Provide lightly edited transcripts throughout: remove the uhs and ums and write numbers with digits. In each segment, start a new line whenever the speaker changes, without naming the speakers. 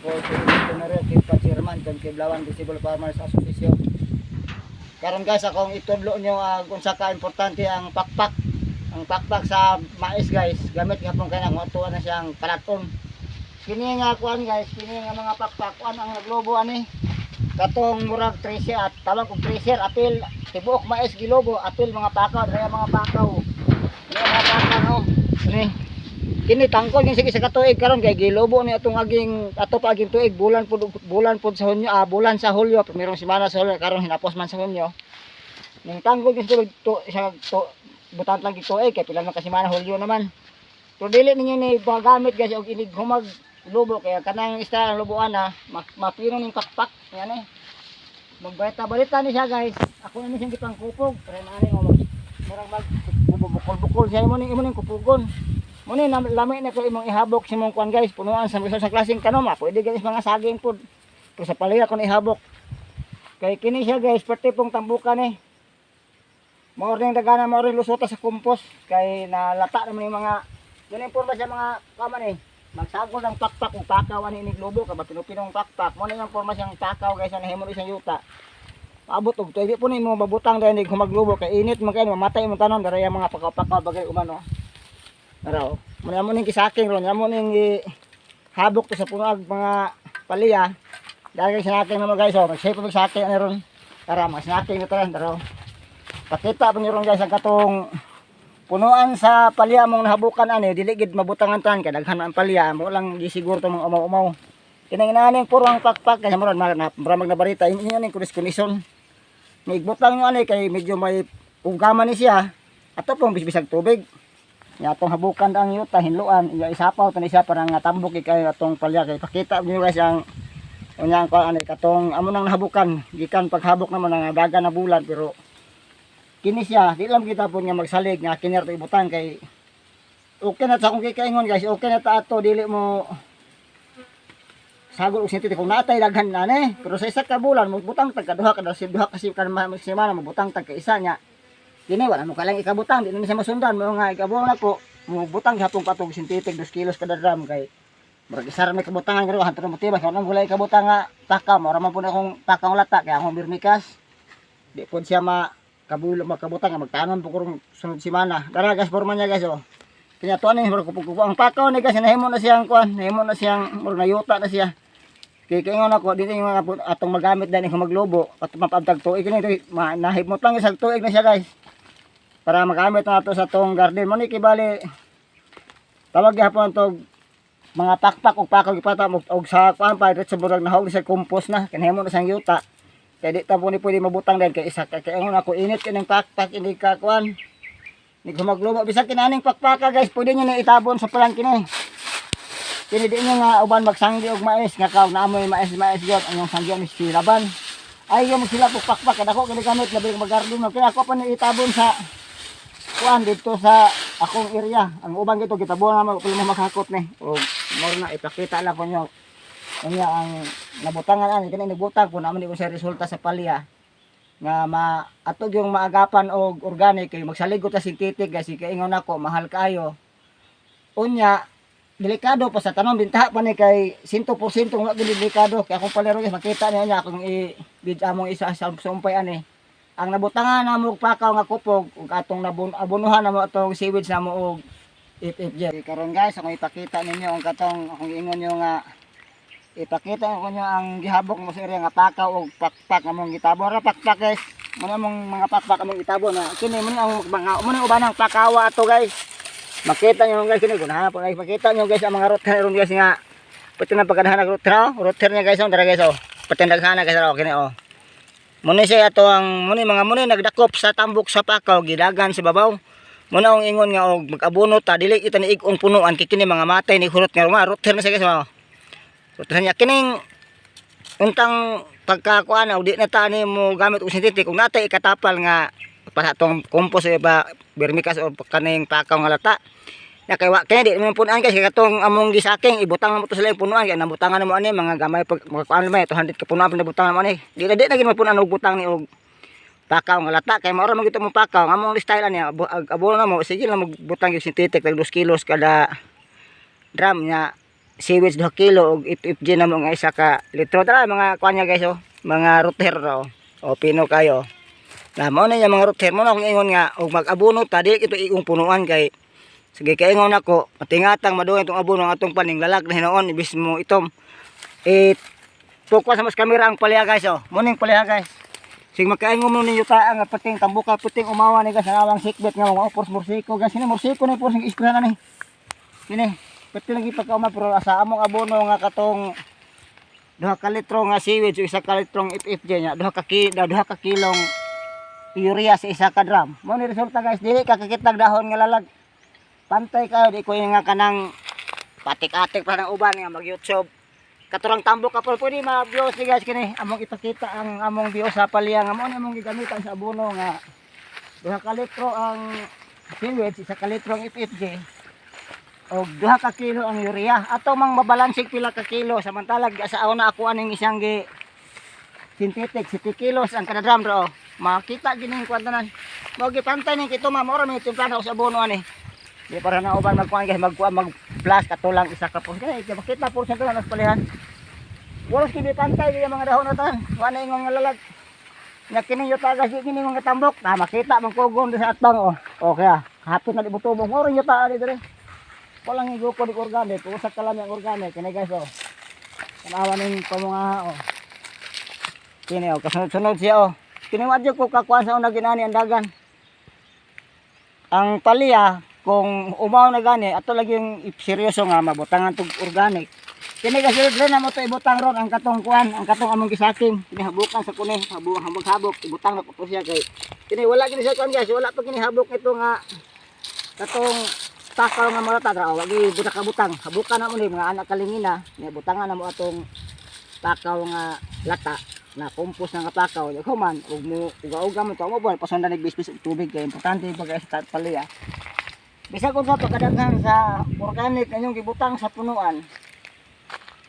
Ako si General Kim Chairman kan Kiblawan Disabled Farmers Association. Karon guys, akong itudlo nyo kung sa ka-importante ang pakpak. Ang pakpak sa mais, guys, gamit nga pong kay ato na siyang kalaton. Kini nga kuan, guys, kini nga mga pakpak kuan ang naglobo ani. Katong murag tracer at tawag og tracer, apil tibuok mais gilobo, apil mga pakaw, daya mga pakaw. Ini mga pakaw, no. Ini kini tangkol ni sige sa katuig karon kay gilobo ni atong aging ato pa aging tuig, bulan pud sa Hunyo, bulan sa Hulyo, primerong semana sa Hulyo, karon hinapos man sa Hunyo. Ning tangkol ni tubig to sa to butan lang tuig kay pila man ka semana, Hulyo naman. Pero dili ninyo ni gamit, guys, og inig humag lobo kaya kanang isda ang loboan na mapino ning pakpak yan eh. Magbalita-balita ni siya, guys. Ako na ni siyang gipangkupog pero maani mo mag murag mag bukol-bukol siya imo ning kupugon. Mo ni lami na ko imong ihabok sa imong kuan, guys, punuan sa sa klaseng tanom, pwede, guys, mga saging pud. Pero sa palaya ko na ihabok. Kay kini siya, guys, pati pong tambukan eh. Mao ring dagana, mao ring lusota sa compost kay nalata naman yung mga yun ang porma sa mga kaman eh. Magsagol ng pakpak ug pakaw ani ni globo ka ba pinupinong pakpak. Mo na yung porma siyang pakaw, guys, na nahimo ni siyang yuta. Paabot og tuig po ni mo mabutang dahil humaglubo kay init man kay mamatay imong tanom dara yung mga pakaw-pakaw bagay umano. Araw. Muna mo ning kisaking ron, amo ning habok to sa punuag mga palya. Dahil kay sinaking naman, guys, oh, magsay pa magsaking ani ron. Tara, mga sinaking na tara, tara. Pakita pa niyo ron, guys, ang katong punuan sa palya mong nahabukan ani, dili gid mabutangan tan kay daghan ang palya, mo lang gisiguro to mga umaw-umaw. Kinang inaning puro ang pakpak kay murag na murag magnabarita inyo ning kunis-kunison. Nigbutang nyo ani kay medyo may ugaman ni siya. Ato pong bisbisag tubig. Nya atong habukan ang yuta hinluan, iya isapaw to ni siya para nga tambok kay atong palya kay pakita niyo, guys, ang unya ang kuan ani katong amo nang nahabukan gikan paghabok naman ang daga na bulan. Pero kini siya di lang kita po nga magsalig nga kini ra ibutang kay okay na sa akong kikaingon, guys, okay na ta ato dili mo sagol og synthetic kung natay daghan na ni. Pero sa isa ka bulan magbutang tag kaduha kada duha kasi kan semana magbutang tag kaisa nya. Kini wala mo kalang ikabutang, di na siya masundan mo nga ikabuang nako mo butang gihapon patog synthetic 2 kilos kada drum kay murag isa ra may kabutangan karon hantod mo tibas wala mo ikabutang nga pakaw. Mao ra man pud akong pakaw lata kay akong birmikas di pud siya ma kabulo makabutang nga magtanom po karong sunod semana. Dara, guys, porma niya, guys, oh. Kanya to ani murag kupo ang pakaw ni, guys, nahimo na siyang kuan, nahimo na siyang murag nayuta na siya. Kay kaingon ako dito yung mga atong magamit dani kung maglobo at mapabtag tuig kini nahimot lang isang tuig na siya, guys. Para magamit na ato sa tong garden mo ni kibali tawag gihapon to mga pakpak ug pakaw gipata og sa kuan pa diretso murag nahog sa compost na kinahimo na siyang yuta. Kay di ta po ni pwede mabutang dahil kay isa kay ingon ako init kining pakpak hindi ka kuan. Ni gumaglubo bisag kinaning pakpaka, guys, pwede niyo na itabon sa palangkin eh. Kini di nyo nga uban magsanggi og mais nga kaw naamoy mais mais gyud ang iyong sanggi ni silaban. Ay yung sila po pakpak kada ko kini gamit labi mag-garden mo kaya ako pa ni itabon sa kuan dito sa akong area. Ang uban dito gitabon na mo mo maghakot ni. Og moro na ipakita lang ko nyo. Unya ang nabutangan ani kini nagbutang ko naman di ko sa resulta sa palya nga ma atog yung maagapan og organic kay magsaligot sa synthetic, guys, kay ingon ako mahal kaayo. Unya delikado pa sa tanom, bintaha pa ni kay 100% wa gid delikado kay akong palero, guys, makita niyo niya akong i bid among isa sa sumpay ani ang nabutangan namo og pakaw nga kupog ug atong nabun abonohan namo atong seaweeds namo og FFG. Karon, guys, akong ipakita ninyo ang katong akong ingon nyo nga ipakita ko nyo ang gihabok mo sa area nga pakaw og pakpak among gitabon ra pakpak, guys. Muna among mga pakpak among gitabon na kini mo ang mga mo ni uban ang pakawa ato, guys. Makita nyo, guys, kini gunahan po, guys. Makita nyo, guys, ang mga root ron, guys, nga pati na pagkadahan ng root niya, guys, oh, tara, guys, oh, pati daghana, guys, oh, kini, oh. Muna siya ato ang muna mga muna nagdakop sa tambok sa pakaw gidagan sa babaw. Muna ang ingon nga og mag-abono ta dili kita ni igong punuan kay kini mga matay ni hurot nga mga root na siya, guys, oh. Root niya kining untang pagkakuan og di na ta ni mo gamit og synthetic kung natay ikatapal nga para atong compost o iba vermicast o kaning pakaw nga lata. Na kay wa kini di man punuan, guys, kay katong among gisaking ibutang mo to sila yung punuan kay nabutangan mo ani mga gamay pag mga kuan may 200 ka punuan pag nabutangan mo ani. Di na gid mapunuan og butang ni og pakaw nga lata kay mao ra man gito mo pakaw ang among style ani abono na mo sige lang magbutang yung synthetic tag 2 kilos kada drum nya. Seaweeds 2 kilo ug FFG na mo nga 1 ka litro. Tara, mga kuan niya, guys, oh, mga root hair oh. O pino kayo. Na mao na yung mga root hair mo na akong ingon nga og mag-abono ta, dili ito igong punuan kay sige kaingon ako matingatang maduhay itong abono, ang atong paning lalag na hinuon ibis mo itom. Eh tukwa sa mas kamera ang palya, guys, oh. Muning palya, guys. Sige makaingon mo ninyo ta nga puting tambuka, puting umawa ni, guys, ang awang sikbet nga mga opors mursiko, guys. Kini mursiko ni purs isprahan na ni. Kini pati lagi pagkauma, pero sa among abono nga katong 2 ka litro nga seaweed, 1 ka litrong FFG nya 2 ka kilong urea sa 1 ka drum. Mo ni resulta, guys, dili ka kakitag dahon nga lalag. Pantay kayo, di ko nga kanang patik-atik pa ng uban nga mag-YouTube. Katurang tambok ka po, pwede ma-views ni, guys, kini among ipakita ang among view sa palya nga mo ni among gigamitan sa abono nga 2 ka litro ang seaweed, 1 ka litro ang FFG o 2 ka kilo ang urea. Ato mang mabalansig pila ka kilo, samantalag sa una ako aning isang gi synthetic, 7 kilos ang kada drum ro. Makita gini ang tanan mo gipantay ning kito ma mao ra may timpla na sa abono ani. Di para na uban magkuan, guys, magkuan mag plus katulang isa ka po kay makita po sa tanan mas palihan. Wala kini pantay yung mga dahon na tanan. Wala ingong nga lalag. Nya kini yuta, guys, kini mga tambok na makita man kugon sa atbang oh. Okay ah. Hapit na di butubong mo rin yuta ani dire. Walang iguko di organic, usa ka lang ang organic kini, guys, oh. Tanawa ning pamunga oh. Kini oh, kasunod-sunod siya oh. Kini wadyo ko kakuan sa una ginani ang dagan. Ang palya kung umaw na gani ato lagi yung seryoso nga mabutangan tog organic. Kini kasi dre na mo to ibutang ron ang katong kuan, ang katong among gisaking. Kini habukan sa kuni, habuk habok habok ibutang na ko siya kay kini wala gini siya kuan, guys, wala pa kini habok ito nga katong takaw nga mga tadra, wagi buta ka butang. Habukan na mo ni mga anak kalingina, ni butangan na mo atong takaw nga lata na compost nga takaw. Ug human ug mo uga-uga mo to mo buwan pasundan ni bisbis og tubig kay importante pag sa palya. Bisag unsa pagkadaghan sa organic inyong gibutang sa punuan,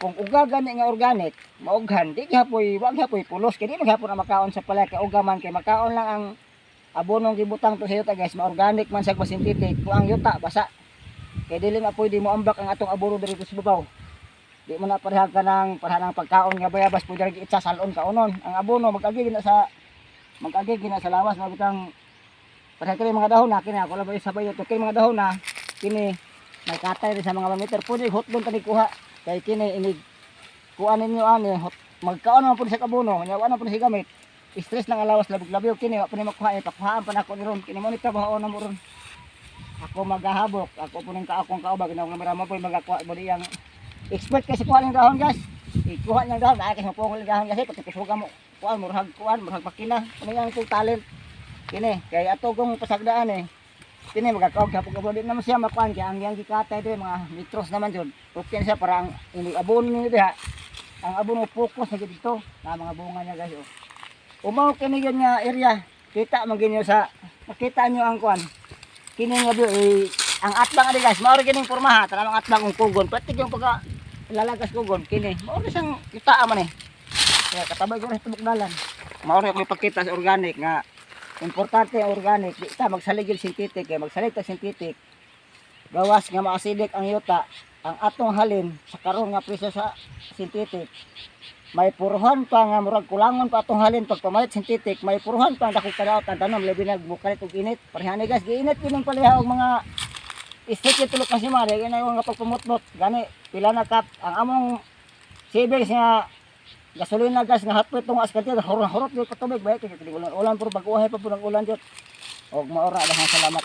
kung uga gani nga organic maughan, di gihapoy, wa gihapoy pulos kay di maghapon ang makaon sa palay kay uga man, kay makaon lang ang abonong gibutang to sa yuta, guys, ma-organic man sa synthetic, kung ang yuta basa kay dili na pwede mo ambak ang atong abono diri sa babaw. Di mo na pareha ka ng pareha ng pagkaon nga bayabas, pwede ra itsa salon kaunon. Ang abono mag-agi gina sa lawas mabitang pareha kini mga dahon na kini ako lang ba sabay to kini mga dahon na kini may katay rin sa mga meter, pwede hotdog kani kuha kay kini inig kuha ninyo ani hot, magkaon man pud sa abono nya wa na pud si gamit stress lang ang lawas labog-labi kini wa pa ni makuha eh pakuhaan pa nako ni ron kini mo ni trabaho na mo ron. Ako maghahabok, ako po ning kaakong kaubag ginawa nga mo po magakuha mo diyang expert kasi kuha ng dahon, guys. Ikuha niyang dahon ay kasi mapungol ang dahon kasi pati kusuga mo kuan murag makina ano yang itong talent kini kay ato kong pasagdaan eh. Kini magakaog sa pagkabon di naman siya makuan kay ang yang gikatay diri mga metros naman jud. Okay na siya para ang ini abono ninyo diha, ang abono focus na gid dito na mga bunga niya, guys, oh. Umaw kini yun nga area, kita man gyud sa makita nyo ang kuan kini nga view eh, ang atbang ani, guys, mao ra kining pormaha. Tanawang atbang kung kugon pati yung pagka lalagas kugon kini mao ra siyang kitaa man eh. Kaya katabay ko rin sa tubok dalan. Mao ra ko ipakita sa organic nga importante ang organic, di ta magsalig yung synthetic kay magsalig ta synthetic gawas nga maasidik ang yuta, ang atong halin sa karon nga presyo sa synthetic may puruhan pa nga murag kulangon pa atong halin. Pag pamalit synthetic, may puruhan pa ang dakong kadaot ang tanom, labi na mukalit og init. Parehani, guys, giinit yun ang paliha og mga stick yung tulok kasi mga di na yung nga pagpumutmot gani pila na kap ang among savings nga gasolina, gas nga hot plate tunga sa hurot hurot yung patubig ba kay ulan ulan pero baguhay pa po ng ulan jud og maora. Daghang salamat.